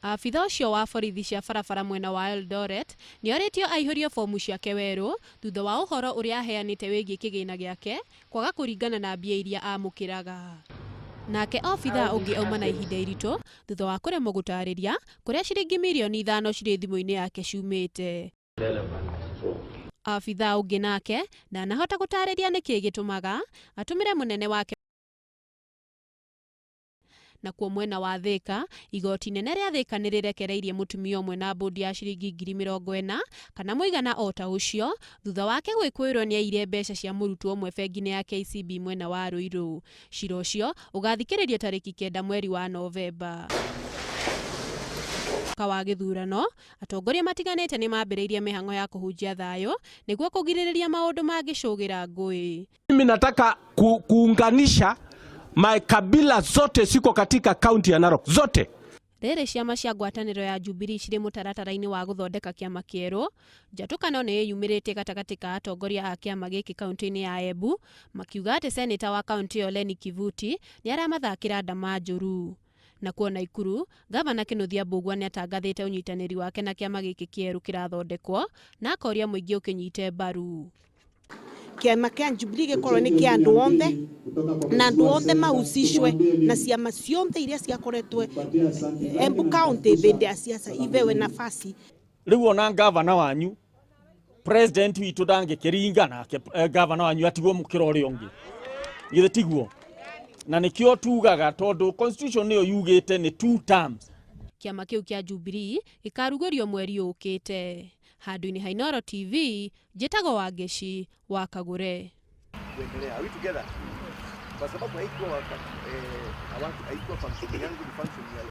Abitha ũcio wa borithi cia barabara mwena wa Eldoret nĩorĩtio aihũrie bomu ciake werũ thutha wa ũhoro ũrĩa aheanĩte wĩgiĩ kĩgĩna gĩake kwaga kũringana na mbia iria amũkĩraga. Nake obithaa ũngĩ auma na ihinda iritũ thutha wa kũremwo gũtarĩria kũrĩa ciringi mirioni 5 cirĩ thimũ-inĩ yake ciumĩte. Abithaa ũngĩ nake ndanahota gũtarĩria nĩkĩ gĩtũmaga atũmĩre mũnene wake. Nakuo mwena wa Thika, igoti inene rĩa Thika nĩ rĩrekereirie mũtumia ũmwe na mbũndi ya ciringi 40,000 kana mũigana o ta ũcio thutha wake gwĩkũĩrwo nĩ aiyire mbeca cia mũrutwo ũmwe bengi-inĩ ya KCB mwena wa Ruiru. Cira ũcio ũgathikĩrĩrio tarĩki 9 mweri wa Novemba. Mwaka wa gĩthurano, atongoria matiganĩte nĩ mambĩrĩirie mĩhang'o ya kũhunjia thayũ nĩguo kũgirĩrĩria maũndũ mangĩcũgĩra ngũĩ. Mimi nataka kuunganisha makabila zote ziko katika kaunti ya Narok zote. Rĩrĩ ciama cia ngwatanĩro ya Jubilee cirĩ mũtaratara-inĩ wa gũthondeka kĩama kĩerũ, njatũkano nĩ ĩyumĩrĩtie gatagatĩ ka atongoria a kĩama gĩkĩ kaunti-inĩ ya Embu makiuga atĩ seneta wa kaunti ĩyo Lenny Kivuti nĩ aramathakĩra ndama njũru. Nakuo Naikuru, ngavana Kĩnuthia Mbugua nĩ atangathĩte ũnyitanĩri wake na kĩama gĩkĩ kĩerũ kĩrathondekwo na akoria mũingĩ ũkĩnyite mbaru. Kĩama kĩa Jubilee gĩkorwo nĩ kĩa andũ othe na andũ othe mahusishwe na ciama ciothe iria ciakoretwe Embu County hĩndĩ ya siasa ivewe nafasi. Rĩu ona ngavana wanyu, president witũ ndangĩkĩringa nake, ngavana wanyu atigwo mũkĩra ũrĩa ũngĩ, githĩ tiguo? Na nĩkĩo tugaga tondũ constitution nĩyo yugĩte nĩ two terms. Kĩama kĩu kĩa Jubilee gĩkarugũrio mweri ũkĩte. Handũ-inĩ ha Inooro TV, njĩtagwo Wangeci wa Kagũre. Kuendelea. Are we together? Kwa sababu haikuwa wakati, haikuwa function yangu, ni function ya